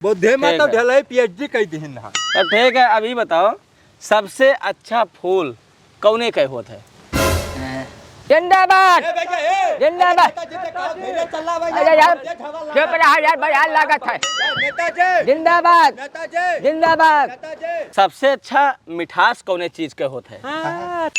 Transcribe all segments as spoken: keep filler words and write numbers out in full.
बुद्धि में ठीक तो है। ढलाई पीएचडी कई दिहिन हा। तो ठीक है, अभी बताओ, सबसे अच्छा फूल कौने के होत है? जिंदाबाद। ए भैया, ए, जिंदाबाद। नेताजी से कहो, धीरे चला भैया, अरे यार, ये झगड़ा चुप रहा यार, बयान लागत है। नेताजी। जिंदाबाद। नेताजी। जिंदाबाद। नेताजी। सबसे अच्छा मिठास कौने चीज के होत है? हाँ।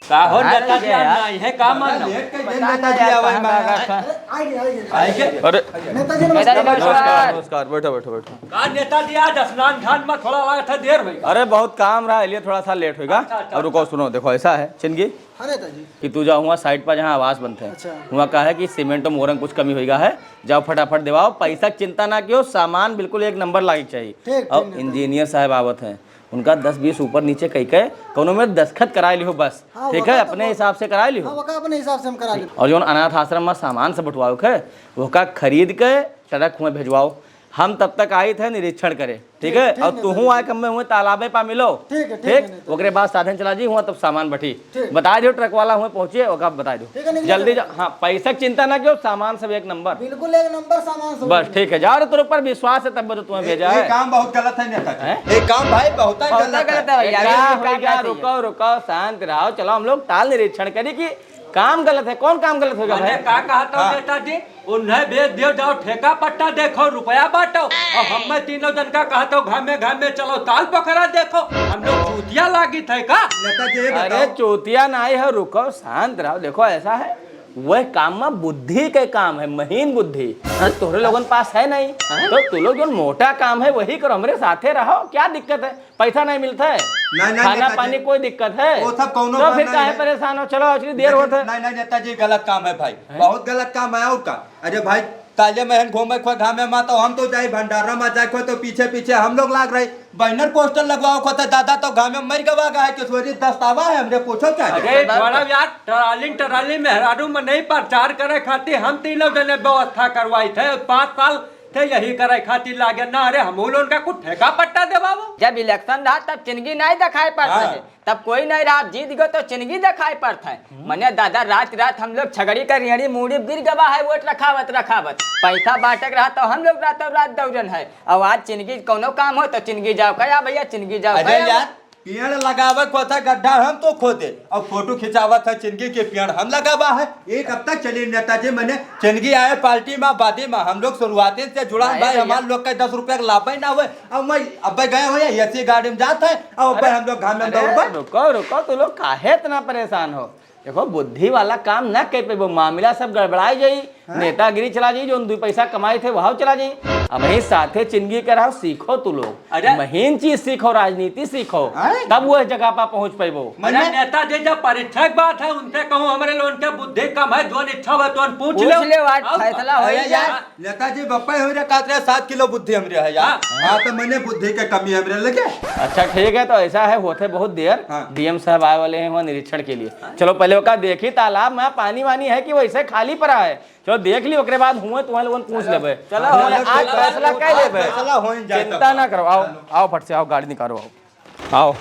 का हो अरे नेताजी, यार। आज नहीं है, का मान लो? लेट के दिन नेताजी आवे कहाँ मांगा। भागा था? अरे, आइए, आइए। आइए। अरे। नेताजी, नेताजी, नमस्कार। नमस्कार। नमस्कार, बैठो, बैठो, बैठो। का नेताजी, आज स्नान ध्यान में थोड़ा लगा था, देर होइगा। अरे, बहुत काम रहा, इसलिए थोड़ा सा लेट होइगा। अच्छा, अच्छा, अब रुको, अच्छा। सुनो, देखो, ऐसा है, चिनगी, हाँ नेताजी। कि तू जाओ हुआ साइड पर, जहाँ आवास बनते हैं, अच्छा। हुआ का है कि सीमेंट और मोरंग कुछ कमी होइगा है, जाओ फटाफट देवाओ, पैसा की चिंता ना कियो, सामान बिल्कुल एक नंबर लागे के चाहिए। ठीक, ठीक, और नेताजी। इंजीनियर साहब आवत हैं, उनका दस बीस ऊपर नीचे कई के, कौनो में दस्तखत कराए लिहो बस। हाँ, ठीक है, वका तो अपने वो हिसाब से कराए लिहो। हाँ, वका अपने हिसाब से हम करा लेब। और जौन अनाथ आश्रम में सामान सब बंटवाओ के, वका खरीद के ट्रक में भेजवाओ। हम तब तक आई थे निरीक्षण करे, ठीक ठीक, है? ठीक और है, तुहूँ ठीक। आए कम में हुए तालाबे पा मिलो। ठीक है, ठीक है, ठीक? नहीं तो ओकरे बाद साधन चला जी हुआ तब सामान बटी। ठीक। बता दियो ट्रक वाला हुए पहुँचिए, ओका बता दियो। ठीक है, नहीं, जल्दी नहीं। जा, हाँ, पैसा की चिंता ना कियो, सामान सब एक नंबर। बिल्कुल एक नंबर सामान सब बस एक ठीक है, नंबर। जाओ रे, तोरे ऊपर विश्वास है तब तो तुम्हें ये, भेजा ये है। काम बहुत गलत है नेता जी। हैं? ये काम भाई बहुत ही बहुत गलत गलत है। है भैया, ये क्या काम होइगा? करना चाहिए? रुको, रुको, शांत रहो, चलो हम लोग ताल निरीक्षण करी कि काम गलत है, कौन काम गलत होगा मने भाई? का कहा था हाँ। नेताजी? उन्हें बेच दियो, जाओ ठेका पट्टा देखो, रुपया बांटो, और हमें तीनों जन का कहा था घामे घामे चलो ताल पोखरा देखो, हम लोग चूतिया लागी थे का? नेताजी, ये अरे बताओ। चूतिया नहीं है, रुको, शांत रहो। देखो ऐसा है, वह काम में बुद्धि के काम है, महीन बुद्धि, जो तोहरे लोगन पास है नहीं, हैं? तो तू लोग जो मोटा काम है वही करो, हमरे साथे रहो, क्या दिक्कत है? पैसा नहीं मिलता है, नहीं, नहीं, खाना नेताजी। पानी कोई दिक्कत है? वो सब कौनो तो बात फिर नहीं काहे है। परेशान हो? चलो, actually देर लेकिन होत है। नहीं, नहीं, नेताजी, गलत काम है भाई, हैं? बहुत गलत काम है। और का? अरे भाई, ताजे महन घूमे खो घामे मा तो हम तो जाई भंडारा मा जाए खो तो पीछे पीछे हम लोग लाग रहे। बैनर पोस्टर लगवाओ खो तो दादा तो घामे मर गवा गा है, किशोरी दस्तावा है, हमरे पूछो क्या है? अरे, बड़ा यार, ट्राली, ट्राली मेहरारू में नहीं प्रचार करे खातिर हम तीनों जने व्यवस्था करवाई थे। पाँच साल थे यही करे खातिर लागे ना, अरे हमहू लोगन का कुछ ठेका पट्टा देवावो। जब इलेक्शन रहा तब चिनगी नहीं दिखाई पड़त हाँ। रहे, तब कोई नहीं रहा, अब जीत गयो तो चिनगी दिखाई पड़त है। हम्म। मने दादा रात रात हम लोग छगड़ी का रेहड़ी मूड़ी गिर गवा है वोट रखावत रखावत, पैसा बांटक रहा तो हम लोग रातों रात दौड़न है, और आज चिनगी कौनो काम हो तो चिनगी जाओ कया भैया, चिनगी जाओ अरे कया। यार, पेड़ लगावे को था गड्ढा हम तो खोदे, और फोटो खिंचावत है चिनगी के पेड़ हम लगावा है। एक हफ्ता चली नेताजी, मने चिनगी आए पार्टी में, बादी में हम लोग शुरुआते से जुड़ा अरे भाई, भैया। हमारे लोग का दस रुपया का लाभ ही ना हुए। अब मैं अब गए हो या एसी गाड़ी में जात है, और अब अरे, हम लोग घाम में अरे, दौड़ पर। रुको, रुको, तू लोग काहे इतना परेशान हो? देखो, बुद्धि वाला काम ना कर पेबो, मामला सब गड़बड़ाई जाई, हैं? नेतागिरी चला जाई, जो दो पैसा कमाए थे वह चला जाई। अब यही साथे चिनगी के रहो, सीखो तू लोग, अरे। महीन चीज सीखो, राजनीति सीखो, हैं? तब वह जगह पर पहुंच पेबो। अरे मने नेताजी, जब परीक्षा की बात है, उनसे कहूँ, हमरे लोगन के बुद्धि कम है, जोन इच्छा हुआ, तो पूछ पूछ ले। ले, आज और फैसला हो अरे ही यार, जाए। नेताजी, बप्पा हमरे कहत रहे, सात किलो बुद्धि हमरे है यार। हाँ। हाँ, तो मने बुद्धि के कमी हमरे लगे। अच्छा, ठीक है, तो ऐसा है, होते बहुत देर, हाँ। डीएम साहब आए वाले हैं वहाँ निरीक्षण के लिए। चलो, पहले ओका देखी, तालाब में पानी वानी है कि वैसे खाली पड़ा है। चलो, देख ली, ओकरे बाद हुए तुम्हारे लोगन पूछ लेबे। चलो, हम बोले, चलो, आज चलो, फैसला चलो, कर आज लेबे। फैसला हो ही जाए चिंता तब। ना करो, आओ, चलो। आओ, फट से आओ, गाड़ी निकालो, आओ। आओ,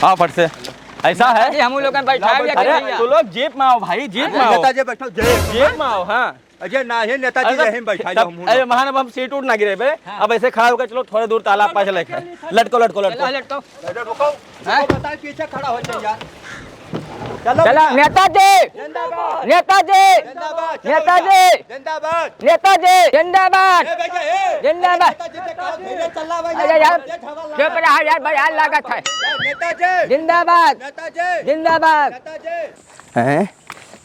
आओ फट से। ऐसा है। अरे, हम लोग बैठा लाओ, भी बैठा। अरे, भैया। तू लोग जीप में आओ भाई, जीप में आओ। नेताजी बैठो, जीप। जीप में आओ, हाँ। अरे, ना, हे नेताजी, अरे, यहीं बैठा तब, जाओ, हम लोग। अरे, महान, अब हम सीट उठ ना गिरे बे। हाँ। अब ऐसे खड़ा होकर चलो, थोड़े दूर तालाब पास लेके। लटको, लटको, लटको। चलो, लटको। अरे, रुको। हाँ? रुको, बताओ, पीछे खड़ा हो जाओ यार। चलो चला, भैया। नेताजी! जिंदाबाद। नेताजी! जिंदाबाद। चलो नेताजी! भैया। जिंदाबाद। नेताजी! जिंदाबाद! ए भैया, ए। जिंदाबाद! नेताजी से कहो, धीरे चला भैया। अरे यार, ये झगड़ा चुप रहा यार, बयान लागत है। नेताजी! जिंदाबाद! नेताजी! जिंदाबाद! नेताजी! हैं?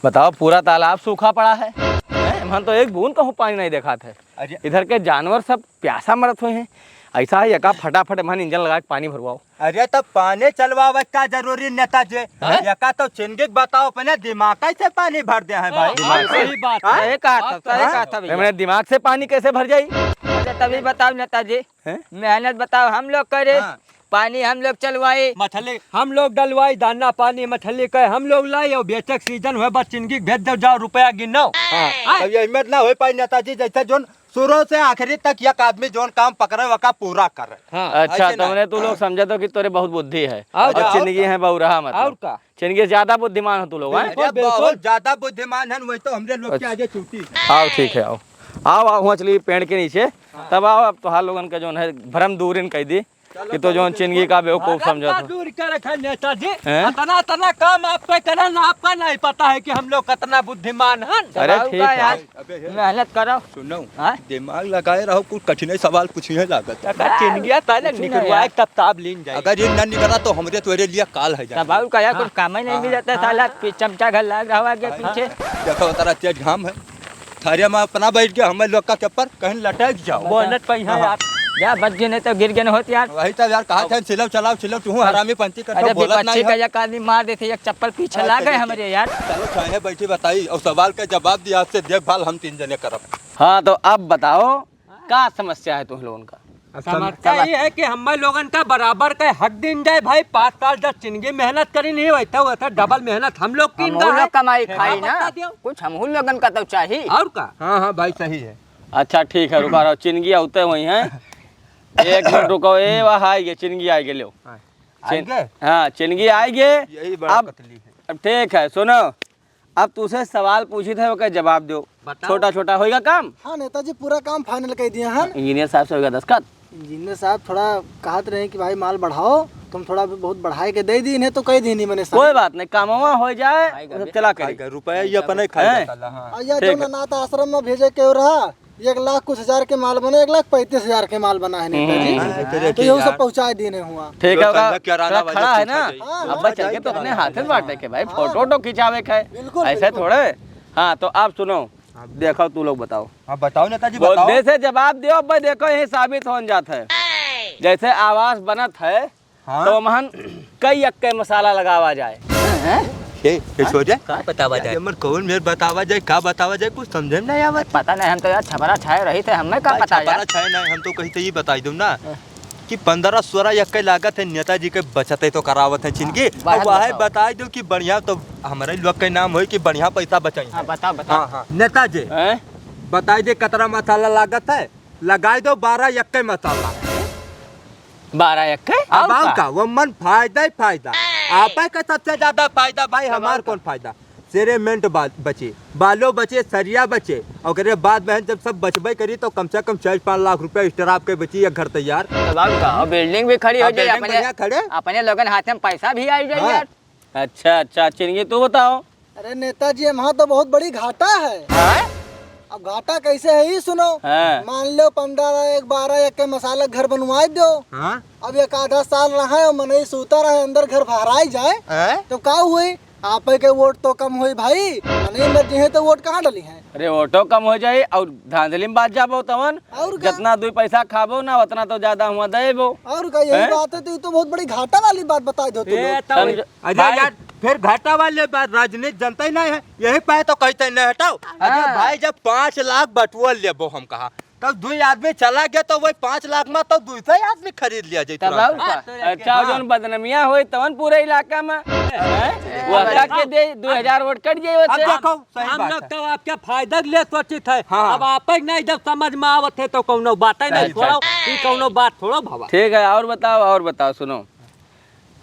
बताओ, पूरा तालाब सूखा पड़ा है। हैं? हम तो एक बूंद कहूँ पानी नहीं देखात है। अरे। इधर के जानवर सब प्यासा मरत हुए हैं। ऐसा है, एका फटाफट एमहन इंजन लगा के पानी भरवाओ। अरे, तो पानी चलवावे का जरूरी नेताजी? हैं? एका तो चिनगी के बताओ, अपने दिमाग से पानी भर दे है भाई। हाँ, दिमाग से। सही बात है। हाँ? सही कहा था, सही हाँ? कहा था भैया। मैंने दिमाग से पानी कैसे भर जाई? अच्छा, तभी बताओ नेताजी। हैं? मेहनत बताओ, हम लोग करे, हाँ। पानी हम लोग चलवाए। मछली हम लोग डलवाई, दाना पानी मछली के हम लोग लाई, और बेचक सीजन हुए बस चिनगी के भेज दो, जाओ रुपया गिनो। हाँ, हाँ। तब ये हिम्मत ना हो पाई नेताजी, जैसे जोन शुरू से आखिरी तक एक आदमी जोन काम पकड़े वका पूरा करे। हाँ। अच्छा, ऐसे ना। तुमने तू लोग हाँ। समझा तो कि तोरे बहुत बुद्धि है और अच्छा, और चिनगी का? है बौरहा मत। और का? चिनगी ज्यादा बुद्धिमान हो तू लोग, हैं? बिल्कुल, अरे, बिल्कुल। बहुत ज्यादा बुद्धिमान है, वही तो हमरे लोग के अच्छा। आगे चूती है। आओ, ठीक है, आओ। आओ, आओ, हुआँ चली पेड़ के नीचे। हाँ। तब आओ, अब तोहार लोगन का जौन है भ्रम दूरिन कइ दी कि तो जौन चिनगी का बेवकूफ भ्रम समझत का हो। दूर कर रखा नेताजी। हैं? अतना, अतना काम आपका इतना ना, आपका नहीं पता है कि हम लोग कितना बुद्धिमान हन। अरे बाबू ठीक का है। यार, अबे हे, मेहनत करो। सुनो, हाँ? दिमाग लगाए रहो, कुछ कठिन सवाल पूछिए लागत। अगर चिनगिया ताले कुछ नहीं निकलवाए, यार। तब ताब लीन जाए। अगर ये ना निकला तो हमरे तोरे लिए काल है जाए। बाबू का यार, हाँ। कुछ काम ही नहीं हाँ। मिलता है, हाँ। साला पी-, चमचा घर लाग रहा है आगे हाँ। पीछे। देखो, तारा तेज घाम है। थारिया में अपना बैठ गया, हमें लोग का चप्पल कहीं लटक जाओ। बोनट पे यहाँ हाँ। आप जा बच गए, नहीं तो गिर गए होत यार। वही तो यार, कहा था, "सिलव चलाओ, सिलव, तू हरामी पंती कर, अरे बोलत विपक्षी नहीं का है।" एक आदमी मार देते, एक चप्पल पीछे हाँ, लाग गए चलिए, हमरे यार। चलो, चाहे बैठी बताई और सवाल का जवाब दिया, आपसे देखभाल हम तीन जने करब। हाँ, तो अब बताओ, का समस्या है तुम लोगन का? अब सम-, समस्या चला। ये है कि हम लोगन का बराबर का हक दीन जाए भाई। पाँच साल जब चिनगी मेहनत करी नहीं, वैसे, वैसे डबल मेहनत हम लोग की हमहू का है। लोग कमाई खाई ना। बता दियो। कुछ हमहू लोगन का तो चाही। और का? हाँ, हाँ भाई, सही है। अच्छा, ठीक है, रुका रहो, चिनगी आउते हुई हैं। एक मिनट रुको, ए, वह आई गे, चिनगी आई गे, लो। हाँ। चिन-, आई गे? हाँ, चिनगी आई गे। यही बड़ा अब, पतली है। अब ठीक है, सुनो, अब तुसे सवाल पूछित है, ओके जवाब दो। बताओ। छोटा छोटा होइगा काम। हाँ नेताजी, पूरा काम final कइ दिए हन। इंजीनियर साहब से होइगा दस्तखत। इंजीनियर साहब थोड़ा कहत रहे कि भाई माल बढ़ाओ, तुम थोड़ा भी बहुत बढ़ाए के दे दी इन्हें, तो कह दी नहीं मैंने साहब। कोई बात नहीं, कामवा हो जाए, आएगा बे। चला करी। आएगा, रुपया ये अपना ही खाएगा हैं? साला, हाँ। और यह ठीक जो है। अनाथ आश्रम में भेजे के रहा, एक लाख कुछ हजार के माल बने, एक लाख पैंतीस हजार के माल बना है नेताजी। हम्म। हाँ, तेरे तो ये सब यार। पहुँचा देने हुआ। ठीक है, जो ओका संग किराना वाले खड़ा है पूछा ना, जाए। हाँ, अब हाँ, बस चल के तो अपने हाथ में बांटे के भाई, हाँ। फोटो वोटो खिंचावे के है, बिल्कुल, ऐसे बिल्कुल। थोड़े। हाँ, तो आप सुनो, हाँ। देखो तू लोग बताओ। हाँ, बताओ नेताजी, बोल, बताओ। दे से जवाब दियो, अब देखो यही साबित होन जात है। जैसे आवास बनत है, हाँ। तो हमहन कई अक्के मसाला लगावा जाए। हैं? ए, ए, छोड़ दे। का बतावा जाए? हमर कौन मेर बतावा जाए, का बतावा जाए, कुछ समझे में नहीं आवत। पता नहीं, हम तो यार छपरा छाए रही थे, हमें का भाई, पता छपरा यार। छाए नहीं, हम तो कही तो ये बताई दूँ ना हाँ। कि पन्द्रह सोलह अक्के लागत है, नेताजी के बचत है तो करावत है चिनगी। हाँ, अब वह बताओ। बताई दो कि बढ़िया तो हमारे लोग के नाम होई कि बढ़िया पैसा बचाई हाँ, है। बताओ, बताओ। हाँ, हाँ। नेताजी, हैं? बताई दे कतरा मसाला लागत है, लगाई दो बारह अक्के मसाला। बारह अक्के? अब और आऊ का? का? वो मन फायदा ही फायदा। आपे का सबसे ज्यादा फायदा भाई, तब हमार और का? कौन फायदा? सिरेमेंट बा-, बचे, बालो बचे, सरिया बचे, ओकरे बाद में जब सब बचबे करी तो कम से कम चार पाँच लाख रुपया स्ट्राप के बची एक घर तैयार। तब और का? और बिल्डिंग भी खड़ी हो अब जाए, बिल्डिंग अपने, बढ़िया खड़े। अपने लोगन हाथ में पैसा भी आई जाए हाँ। यार। अच्छा, अच्छा, चिनगी, तू बताओ। अरे नेताजी, हमार तो बहुत बड़ी घाटा है। हाँ? अब घाटा कैसे है, ई सुनो। हाँ। मान लो, पन्द्रह एक, बारह एक के मसाला घर बनवाए दो। हाँ। अब एक आधा साल रहे और मनई सूता रहे, अंदर घर भराई जाए, हाँ? तो का हुई? आपे के वोट तो कम होई भाई, मनई मर जिहे तो वोट कहाँ डली है? अरे, वोटो कम हो जाई और धांधली में बाज जाबो तवन, और का? जितना दुई पैसा खाबो ना, उतना तो ज्यादा हुआ देबो। और का, यही हैं? बात है, तो ये तो बहुत बड़ी घाटा वाली बात बताई दो तुम ए, लोग। तब समझ- अरे भाई। यार, फिर घाटा वाले बात राजनीति जनता ही नहीं है, यही पाए तो कहते नहीं हटाओ। अरे हाँ। भाई, जब पाँच लाख बटुआ लेबो हम कहा, तब दुई आदमी चला गया तो वही पाँच लाख में तो दुई सौ आदमी खरीद लिया जाए तब तुरंत। और का? हाँ, तो अच्छा, हाँ। जौन बदनामिया होई तवन पूरे इलाका में। हैं? वो अरे का हाँ। के दे, दो हजार वोट कट जाए अब होते। देखो, सही हम बात लोग है। तो आपके फायदा के लिए सोचित है। हाँ। अब आप ही नहीं जब समझ में आवत है तो कौनो बात ही नहीं। अच्छा, छोड़ो, अच्छा। ई कौनो बात छोड़ो भवा। ठीक है, और बताओ, और बताओ, सुनो।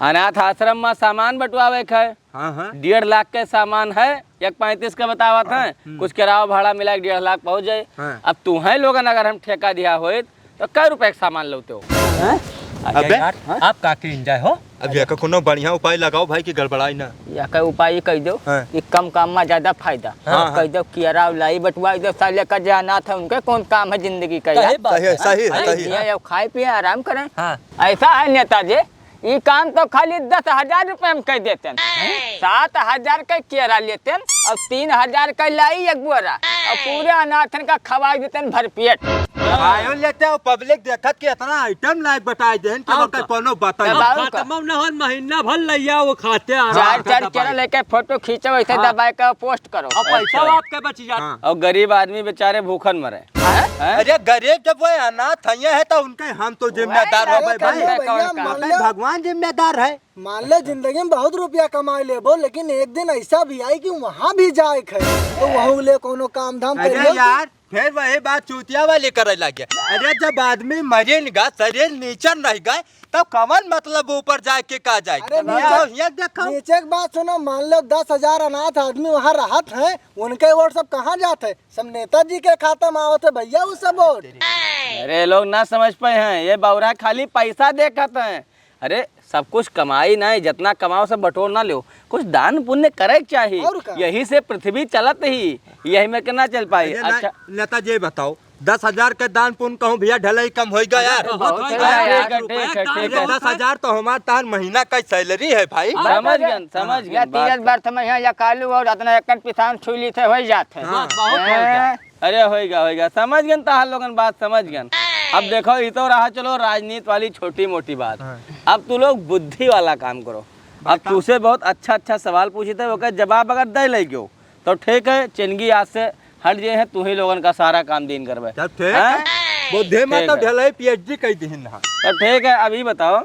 अनाथ आश्रम में सामान बंटवावे के है। हाँ, हाँ। डेढ़ लाख के सामान है, एक पैंतीस के बतावत हैं, हम्म। कुछ किराया भाड़ा मिला के डेढ़ लाख पहुँच जाए। हाँ। अब तुहैं लोगन अगर हम ठेका दिया होइत, तो कै रुपया के सामान लौते हो? हैं? अरे अबे? यार, हाँ? आप का के enjoy हो? अब एका कोनो बढ़िया उपाय लगाओ भाई कि गड़बड़ाई ना। एका उपाय ई कह दो हाँ। कि कम काम में ज्यादा फायदा। हाँ, हाँ। कह दो किराया लाई बंटवाई दो, साले का जे अनाथ है उनके कौन काम है जिंदगी का यार? सही बात सही है, है। सही है, अरे सही है। जिए और खाए पिए आराम करें। हाँ। ऐसा है नेताजी, ई काम तो खाली दस हजार रुपये में कह देते हैं। हैं? सात हजार का केरा लेते हैं और तीन हजार का लाई एक बोरा और पूरे अनाथन का खवाई देते हैं भरपेट। खायो लेते हो, public देखत के इतना item लायक बताए देन कि और ओकर का? कोनो बात तब नहीं। और का? खत्म न होन, महीना भर लैया वो खाते आराम चार, से चार दबाए। केरा लेके photo खींचो, ऐसे हाँ। दबाए के post करो। और पैसा अच्छा। आपके बच जाता। हाँ। और गरीब आदमी बेचारे भूखन मरे। हैं? हैं? अरे गरीब जब वो अनाथ है, है तो उनके हम तो जिम्मेदार वही हो भाई, अरे भाई। भैया, कौन का? मान लो भगवान जिम्मेदार है। मान ले जिंदगी में बहुत रुपया कमाए लेबो, लेकिन एक दिन ऐसा भी आई कि वहाँ भी जाए खे, तो वहू ले कोनो काम धाम कर अरे लो। यार, फिर वही बात चूतिया वाली करे लगे। अरे जब आदमी मरेन गा, शरीर नीचर नहीं गए, तब कवन मतलब ऊपर जाए के का जाए? अरे ये नीचे, आओ, ये देखो। नीचे के बात सुनो, मान लो दस हजार अनाथ आदमी वहाँ रहत हैं, उनके वोट सब कहाँ जात है? सब नेताजी के खाता में आवत है भैया, वो सब वोट। अरे लोग ना समझ पाए हैं, ये बौरा खाली पैसा देखत हैं। अरे सब कुछ कमाई नहीं, जितना कमाओ सब बटोर ना लो, कुछ दान पुण्य करे के चाही। और का? यही से पृथ्वी चलत ही, यही में के ना चल पाई। अरे ना, अच्छा नेताजी बताओ, दस हजार के दान पुण्य कहूँ भैया ढलाई कम होइगा यार। बहुत होइगा यार। ठीक है, ठीक है, ठीक है। दस हजार तो हमार तार महीना का सैलरी है भाई। समझ गन, समझ या गन बात तीरथ का। बर्थ में यहाँ या कालू और अतना एकन पिसान छुई ली थे, होई जात है। हाँ। बहुत होइगा। हैं? अरे होइगा, होइगा, समझ गन, ताहर लोगन बात समझ गन। अब देखो, ई तो रहा चलो राजनीति वाली छोटी मोटी बात। हाँ। अब तू लोग बुद्धि वाला काम करो। अब बताओ। तुसे बहुत अच्छा अच्छा सवाल पूछी थे, ओकर जवाब अगर दे ले गयो, तो ठीक है, चिनगी आज से हट जे है, तू ही लोगन का सारा काम दीन करबे। तब ठीक हैं? है। बुद्धि में ठीक तो है। ढलाई पीएचडी कई दिहिन हा। तब ठीक है, अभी बताओ,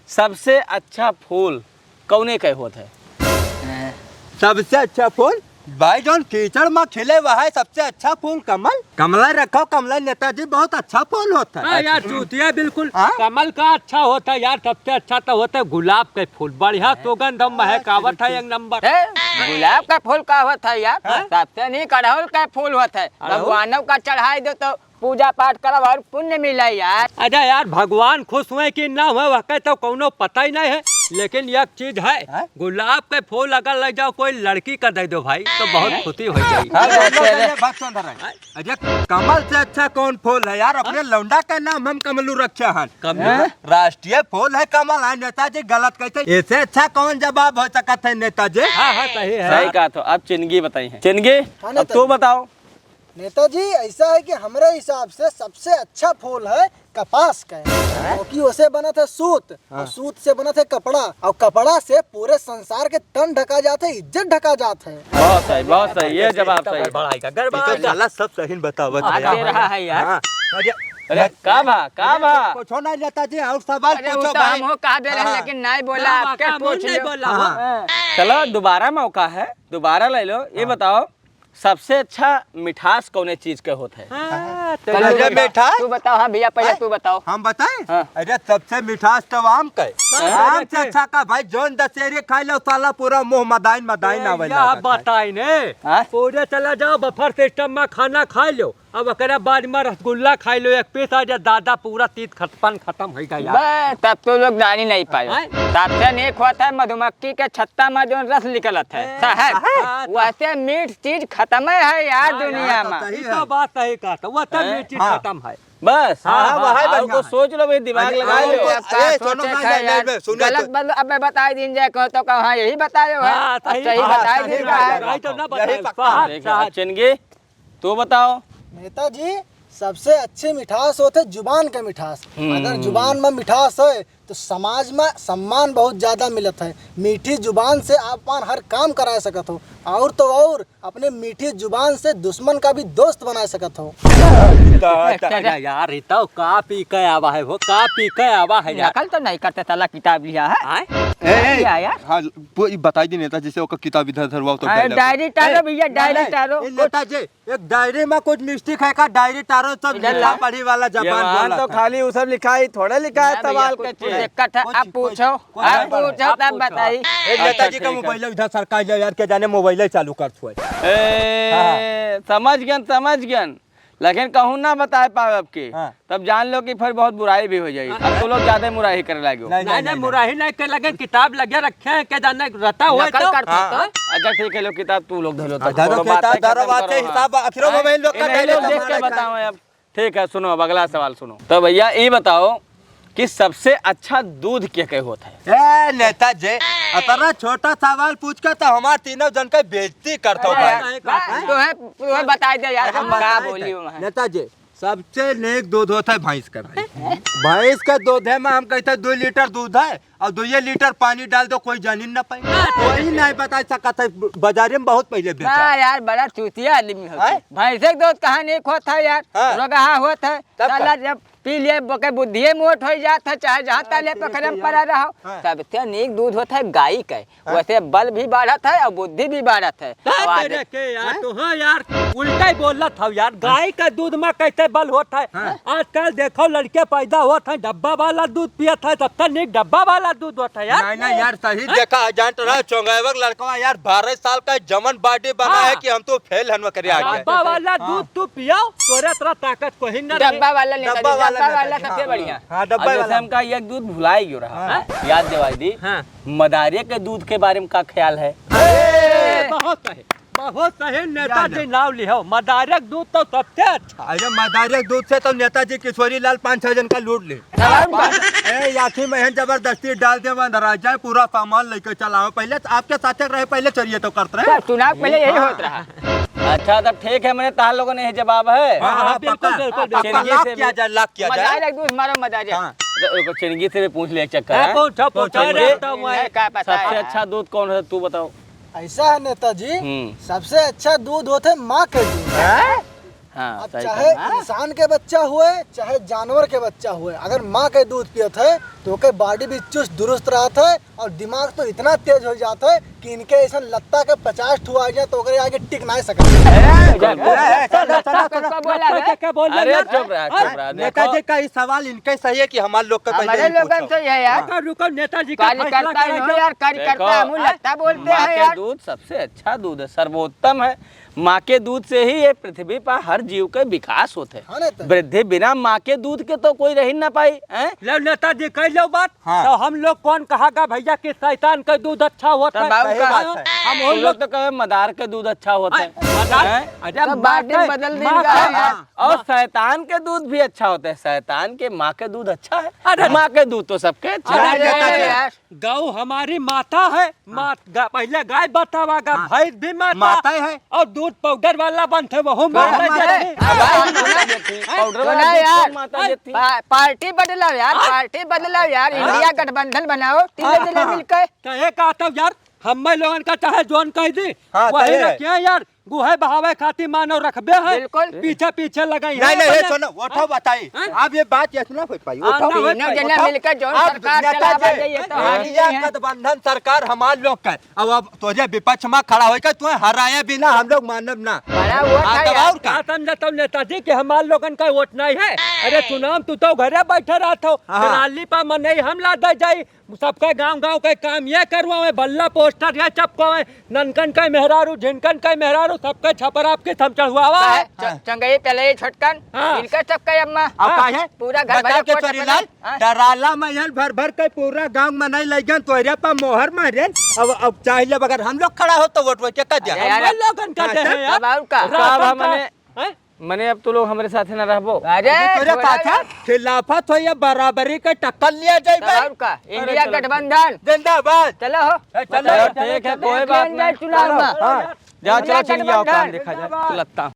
सबसे अच्छा फूल कौने के होत है? सबसे अच्छा फूल? भाई, जौन कीचड़ में खिले, वह है सबसे अच्छा फूल कमल। कमला रखो, कमला नेताजी, बहुत अच्छा फूल होता है। हाँ यार, चूतिया बिल्कुल। हाँ? कमल का अच्छा होता है यार, सबसे अच्छा तो होता है गुलाब के फूल, बढ़िया सुगंध और महकावत है एक नंबर। हे, गुलाब का फूल का होत है यार? हाँ? सबसे नीक अड़हुल का फूल होत है। अड़हुल? भगवानों का चढ़ाई दो तो पूजा पाठ करब और पुण्य मिले यार। अच्छा यार, भगवान खुश हुए कि ना हुए, वह तो कौनो पता ही नहीं है, लेकिन एक चीज है, हैं? गुलाब के फूल अगर ले जाओ कोई लड़की का दे दो भाई, तो बहुत खुशी हो जाएगी। हाँ, हाँ, हाँ, हाँ। अरे कमल से अच्छा कौन फूल है यार? अपने लौंडा का नाम हम कमलू रखे हैं। कमलू? हैं? राष्ट्रीय फूल है कमल, है नेताजी, गलत कहते, ऐसे अच्छा कौन जवाब हो सकत है नेताजी? हाँ, हाँ, सही है। सही कहा। तो अब चिनगी बताई है। चिनगी, हाँ, अब नेताजी। तू बताओ। नेताजी, ऐसा है कि हमरे हिसाब से सबसे अच्छा फूल है कपास का, क्योंकि उसे बनत है सूत, और हाँ। सूत से बनत है कपड़ा, और कपड़ा से पूरे संसार के तन ढका जात है, इज्जत ढका जात है। बहुत सही, बहुत सही, ये जवाब सही। गड़बड़ाई का, गड़बड़ाई का। साला सब सही बतावत है यार। दे रहा है यार। हाँ। अरे, अरे, का भा, का भा? कुछो नहीं नेताजी, और सवाल अरे, पूछो भाई। हम हो कहा दे रहे, हाँ। लेकिन नहीं बोला, आपके पूछ नहीं बोला। हाँ। चलो, दोबारा मौका है, दोबारा ले लो। ये हाँ। बताओ, सबसे अच्छा मिठास कौने चीज के होत है? हाँ, तो अरे तू बता, मिठास? तू बताओ, हाँ भैया, पहले हैं? तू बताओ। हम बताएं? हाँ। अरे, सबसे मिठास तो आम का है। हाँ। आम से अच्छा का भाई, जौन दशहरी खाई लो, साला पूरा मुंह मदाइन मदाइन ए, आवे या लागत है। बताई ने। हाँ? पूरे चला जाओ, बफर सिस्टम में खाना खाई लो, अब ओकरे बाद में रसगुल्ला खाई लो, एक पीस आ जा, दादा, पूरा तीत खतपन खत्म हो गया यार। बस, तब तो लोग दानी नहीं पायो। हैं? तब से नीक होत है मधुमक्खी के छत्ता में जौन रस निकलत है, हैं? शहद, शहद। वैसे मीठ चीज खत्म है यार हाँ, दुनिया यार, में। तो सही ई तो है। बात सही कहा, तो वह तो हैं? मीठ चीज हाँ। खत्म है। बस, हाँ, हाँ, हाँ, वही हाँ, बढ़िया को है। सोच लो भाई, दिमाग अरे, लगा अरे, लो। अब का अरे, सोचे सुनो, था नहीं, यार? नहीं, सुनो गलत तो। बल-, अब मैं बताई दीन जाए, कहो तो कहो, हाँ, यही बताए हो, हाँ, अब सही सही हाँ, बताए सही दीन बात जाए। है। भाई, तो ना यही बताए। पक्का। हाँ, ठीक है, हाँ। चिनगी, तू बताओ। नेताजी, सबसे अच्छी मिठास होत है जुबान के मिठास। हम्म। अगर जुबान में मिठास है, तो समाज में सम्मान बहुत ज्यादा मिलत है। मीठी जुबान से आप अपन हर काम करा सकत हो, और तो और अपने मीठी जुबान से दुश्मन का भी दोस्त बना सकत हो। ता, ता। अरे यार, ई तो का पी के आवा है हो, का पी के आवा है यार? नकल तो नहीं करते, साला किताब लिया है। आय? ए, ए, लिया यार। हाँ, वो ई बताई दी नेता, जैसे ओकर किताब इधर धरवाओ तो अरे dialogue। डायरी टारो ए, भैया, नहीं, डायरी नहीं, टारो। ए, नेता जी, एक डायरी में कुछ मिस्टेक है का? डायरी टारो सब इधर लिखा ला। पढ़ी वाला ये जबान वहाँ बोला तो था। खाली वो सब लिखा है, थोड़ा लिखा है ना भैया, सवाल कुछ के कुछ चीज। दिक्कत है, कुछ, आप कुछ, पूछो, कुछ आप गड़बड़। पूछो, आप तब पूछो। बताई। ए, अच्छा, नेताजी का ठीक है। मोबाइल इधर सरका जाओ यार, के जाने मोबाइल चालू कर छुए। ए, हाँ। समझ गन, समझ गन, लेकिन कहूँ ना बताए पावे आपके। हाँ। तब जान लो कि फिर बहुत बुराई भी हो जाई। हाँ। अब तो लोग ज्यादा मुराही करे लागे। नहीं, नहीं, नहीं, नहीं, नहीं। मुराही नहीं करे लगे, किताब लगे रखे हैं, के जाने रहता हो नकल तो। करता हाँ। तो। अच्छा, ठीक है, लो किताब तू लोग धर लो, हाँ, तो धरो कोनो बात किताब, नहीं, धरो खत्म बात करो, है, हाँ। हिसाब आखिरों में हाँ, वही लोग का इन्हीं लोग देख के बताओ अब। ठीक है, सुनो, अब अगला सवाल सुनो। तो भैया, ये बताओ कि सबसे अच्छा दूध के के होत है? ए, नेता जी, अतना छोटा सवाल पूछ के तो हमार तीनों जन के बेइज्जती करत हो अरे भाई। यार, बा-, तोहे, तोहे बताई दे यार, अरे हम का बताई बोली दे। वहाँ। नेता जी, सबसे नेक दूध होत है भैंस का भाई। भैंस के दूधे में हम कहते हैं, दो लीटर दूध है, और दुइये लीटर पानी डाल दो, कोई जानी न पाई। हाँ। कोई नहीं बता सकत है, बाजारे में बहुत पहले बेचा। हाँ यार, बड़ा चूतिया आदमी हो। हैं? भैंसे के दूध कहाँ नेक होत है यार? हाँ। रोगहा होत है। तब साला का? जब पी लिए, ओके बुद्धिये मोट होइ जात है, चाहे जहाँ तले पखरे में पड़ा रहो। हाँ। सबसे नीक दूध होत है गाय के। हाँ। वैसे बल भी बढ़त है और बुद्धि भी बढ़त है। का और आज करे के यार, हाँ? तो हो यार, उल्टा ही बोलत हौ यार। हाँ। गाय का दूध में कैसे बल होत है? हाँ। आजकल देखो लड़के पैदा होत हैं, डब्बा वाला दूध पियत है, सबसे नीक डब्बा वाला दूध होत है यार। नहीं, नहीं यार, सही देखा, जानत रहा, चौंगाई क लड़कवा यार, बारह साल का जमन body बना है हाँ। कि हम तो फेल हन ओकरे आगे। डब्बा वाला हाँ। दूध तू पियो, तोरे तरह ताकत कोई ना रहे। डब्बा वाला लेता डब्बा जी, वाला डब्बा लेता वाला जी, सबसे हाँ। बढ़िया। हाँ, डब्बा अब जैसे वाला। हम कहा, एक दूध भुलाई गयो रहा, हाँ। हाँ? याद दिवाई दी। हाँ। मदारिया के दूध के बारे में का ख्याल है? अरे! बहुत सही, बहुत सही, नेताजी नाव लिहो। मदारिया के दूध तो सबसे अच्छा। अरे, मदारिया के दूध से तो नेताजी किशोरी लाल पाँच छह जन का लूट ले। ए, याखी में जबरदस्ती डाल दे, वहाँ धरा जाए, पूरा सामान लेके चलाओ। पहले तो आपके साथे रहे, पहले चोरिये तो करत रहे। सर, चुनाव पहले यही हाँ। होत रहा। अच्छा, तब ठीक है, मने तहार लोगों ने यही जवाब है। हाँ, हाँ, हाँ, बिल्कुल, पक्का। बिल्कुल, बिल्कुल। पक्का, चिंगी lock से किया भी जाए, lock किया जाए। मदारिया के दूध मारो, मदारिया। हाँ। तो एगो चिंगी से भी पूछ ले एक चक्कर, ए, हैं? पूछो, पूछो, पूछो, अरे, चिंगी। तो मैं नहीं, का पता सबसे है? अच्छा दूध कौन है, तू बताओ। ऐसा है नेताजी, हम्म। सबसे अच्छा दूध होत है माँ के दूध। हैं? हाँ, अब सही चाहे कहा। इंसान के बच्चा हुए, चाहे जानवर के बच्चा हुए, अगर माँ के दूध पियत है, तो ओके body भी चुस्त दुरुस्त रहत है और दिमाग तो इतना तेज हो जात है कि इनके ऐसन लत्ता के पचास ठो आ जाए, तो ओकरे आगे टिक नाहीं सकत। ए, ए, ए, सुनो, सुनो, सुनो। का बोला रे? क्या बोल रहे अरे, हैं? चुप रहा, चुप रहा, देखो। नेताजी का ई सवाल इनके सही है कि हमार लोग के पहले हमारे ही लोगन पूछो। से है यार। रुको, रुको, नेताजी का फैसला कार्यकर्ता करेंगे। नहीं यार, कार्यकर्ता देखो, हम लत्ता बोलते माँ हैं के यार। दूध सबसे अच्छा दूध है, सर्वोत्तम है। माँ के दूध से ही ये पृथ्वी पर हर जीव के विकास होत है। हाँ, नेता। वृद्धि बिना माँ के दूध के तो कोई रह ही ना पाई, हैं? लो नेताजी, कह लो बात। हाँ। तो हम लोग कौन कहा गा भैया कि शैतान का दूध अच्छा होत तब है? और सही का? बात है। हम तुम लोग लोग तो कहे मदार के दूध अच्छा होत है। मदार? हैं? अरे तो माँ बात के, बदल दी माँ का के, यार। हाँ। और शैतान के दूध भी अच्छा होत है, शैतान के माँ के दूध अच्छा है। अरे माँ के दूध तो सबके अच्छा अरे है। नेताजी, यार। गौ हमारी माता है, हाँ। मात-, गा-, पहले गाय बतावा गा, हाँ। भैंस भी माता माता है। और दूध powder वाला बनत है, वहू हाँ, माता हाँ, देती। हाँ, हाँ, हाँ, पाउडर तो वाला ना दूध यार, कौन माता देती? पा-, पार्टी बदलाओ यार, हाँ? पार्टी बदलाओ यार, हाँ? इंडिया गठबंधन बनाओ, तीनों हाँ, जने हाँ। मिलके। कहे का तो यार, हम्मे लोगन का चाहे जौन कह दी, हाँ, वही तय ना है। क्या यार, गुहे बहावे खातिर मानव रखबे है, बिल्कुल। पीछे पीछे लगाई नहीं, है नहीं, ये पहले। सुनो, वो तो हाँ? बताई। हाँ? अब ये बात ये सुना हो पाई, वो हाँ, तो ना हो तीनों पाई। जने बताओ। मिलके जौन अब सरकार नेता चलावा जी, जाइए तो हाँ। हानि इंडिया नहीं है। गठबंधन सरकार हमार लोग का, अब, अब तोरे विपक्ष में खड़ा होकर तुम्हें हराए बिना हम लोग मानब ना। बड़ा वोट हाँ, है तब यार। और का? का समझत हो नेताजी कि हमार लोगन का वोट नहीं है? अरे सुनाम, तू तो घरे बैठे रहत हो, हाँ। तो rally पर मनई हम लादे जाई, सबके गांव गांव के काम ये करवावे, बल्ला poster ये चपकावे, ननकन के मेहरारू, झिनकन के मेहरारू, सबके छपरा आपके हम चढ़वावा है। च-, हाँ। चंगई पहले ये छोटकन, हाँ। इनका सबके अम्मा। अब हाँ। का है? पूरा घर बताओ भरे के कोट चोरी पहले। लाल, हाँ। डराला में यहाँ भर भर के पूरा गांव में नहीं लइगन, तोहरे पर मोहर मारेन। अब, अब चाहे ले बगैर हम लोग खड़ा हो तो वोट वोट के कर दिया। अरे यार, हम लोगन का हाँ, दे हैं तब यार। अब और का? तो का अब राशन हमने कार्ड, हैं? मने अब तो लोग हमरे साथे ना रहबो। अरे, अरे, तोरे थोड़ा पाछा यार। खिलाफत हो या बराबरी के टक्कर लिया जाए तब भाई। और का? अरे, इंडिया चलो। गठबंधन। जिंदाबाद। चलो हो। ए, चलो, चलो, चलो, ठीक है, चलो, कोई बात चलो, नहीं। चुनाव में। हाँ। जा, इंडिया चलो, चलिए, आओ, गठबंधन। काम देखा जाए। जिंदाबाद। लत्ता।